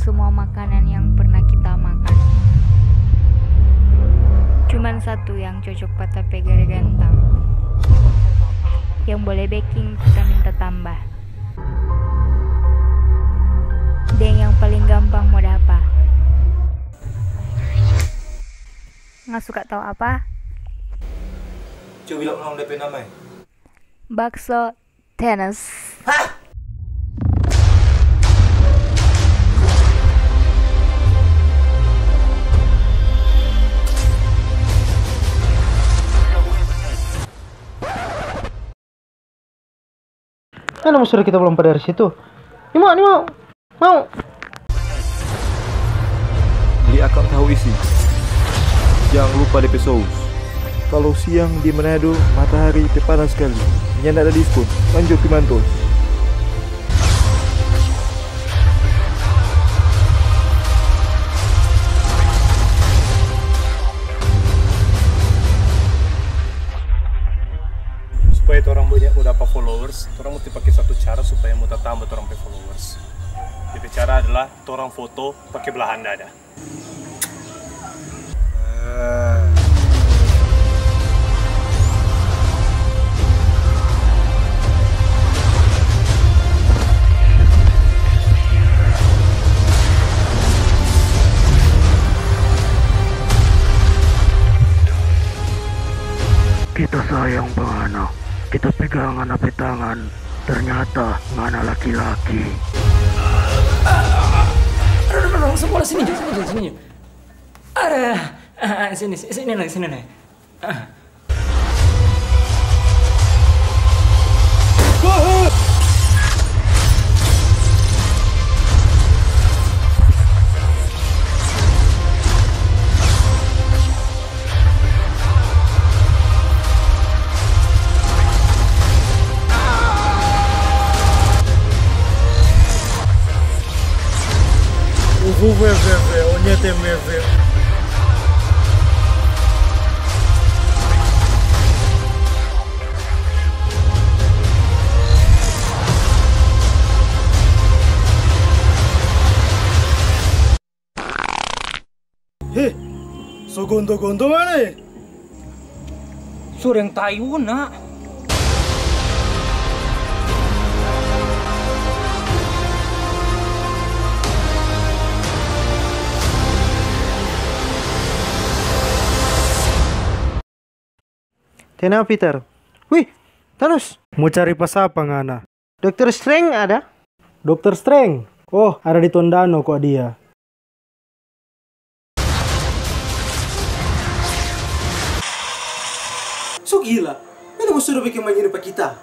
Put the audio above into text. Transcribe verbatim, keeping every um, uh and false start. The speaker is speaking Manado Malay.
Semua makanan yang pernah kita makan. Cuman satu yang cocok pa ta pe gare gantang. Yang boleh beking kita minta tambah. Deng yang paling gampang mo dapa. Nggak suka tahu apa? Coba bilang ulang de pe nama, eh. Bakso tenis. Hah? Mana mo suruh kita lompat dari situ? Ni mau, ni mau. Mau. Bli akang tahu isi. Jang lupa de pe sous. Kalau siang di Manado, matahari pe panas skali. Nyanda ada diskon. Lanjut pi mantos. Supaya torang banya mo dapa followers, torang musti pake satu cara supaya mo tatamba torang pe followers. De pe cara adalah torang foto pake belahan dada. Kita sayang pa ngana. Kita pegang ngana pe tangan. Ternyata ngana laki-laki. Aduh, aduh, aduh, semua sini, sini, sini. Ada, ah, sini, sini, sini, sini. Ah. Uhuve veve, onyete meve. He, so gondo-gondo ngana e? So deng tai ona. Kenapa, Peter? Wih, Thanos! Mo cari pa sapa ngana? Dokter Strange ada? Dokter Strange? Oh, ada di Tondano kwa dia. So gila, ngana mo suruh biking bagini pa kita?